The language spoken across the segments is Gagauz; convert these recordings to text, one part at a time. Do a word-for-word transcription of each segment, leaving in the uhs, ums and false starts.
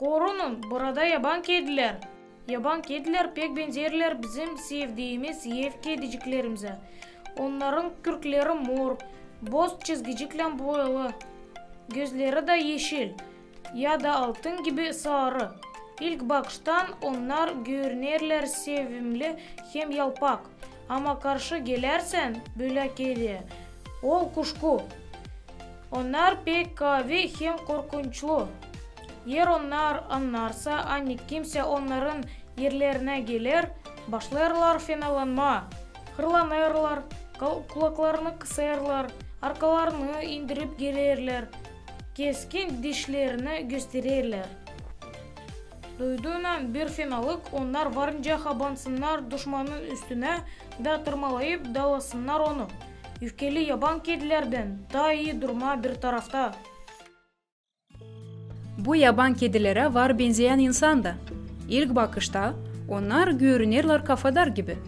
Korunun, burada yaban kedilär. Yaban kedilär pek benzerlär bizim sevdiimiz ev kediciklerimizä. Onnarın kürkleri mor, boz çizgiciklän boyalı. Gözleri dä eşil ya da altın gibi saarı. İlk bakıştan onnar görünerlär sevimli hem yalpak. Ama karşı gelärsän bölä kediyä, ol kuşku. Onnar pek kaavi hem korkunçlu. Eer onnar annarsa, ani kimsä onnarın erlerinä geler, başlêêrlar fenalanmaa. Hırlanêrlar, kal-, kulaklarını kısêrlar, arkalarını indirip gelerlär, keskin dişlerini göstererlär. Duyduunan bir fenalık, onnar var nicä habansınnar duşmanın üstünä da tırmalayıp dalasınnar onu. Üfkeli yaban kedilerdän taa ii durmaa bir tarafta. Bu yaban kedilerä var benzeyän insan da. İlk bakışta onnar görünerlär kafadar gibi.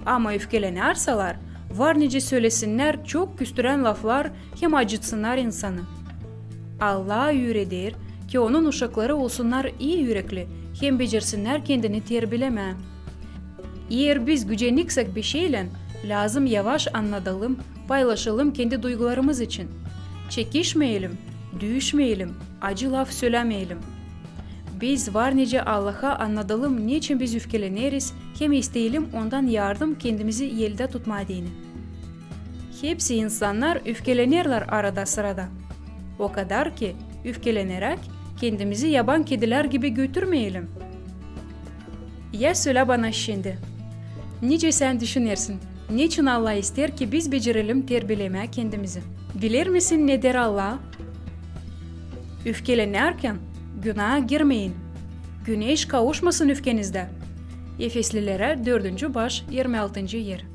Ama üfkelenärsäler, var nicä sölesinnär çok küstürän laflar hem acıtsınnar insanı. Allah üüreder, ki onun uşakları olsunnar ii ürekli hem becersinnär kendini terbilemää. Eer biz gücenniksäk bişeylän, lääzım yavaş annadalım, paylaşalım kendi duygularımız için. Çekişmeyelim, düüşmeyelim, acı laf sölämeyelim. Biz var nicä Allaha annadalım, neçin biz üfkeleneriz, hem isteyelim Ondan yardım kendimizi eldä tutmaa deyni. Hepsi insannar üfkelenerlär arada-sırada. O kadar ki, üfkeleneräk kendimizi yaban kedilär gibi götürmeyelim. Ya sölä bana şindi, nicä sän düşünersin, neçin Allah isteer, ki biz becerelim terbilemää kendimizi? Bilersin mi, ne deer Allah? Üfkelenärkän günaa girmeyin. Güneş kavuşmasın üfkenizdä. Efeslilerä dördüncü baş, irmi altıncı er.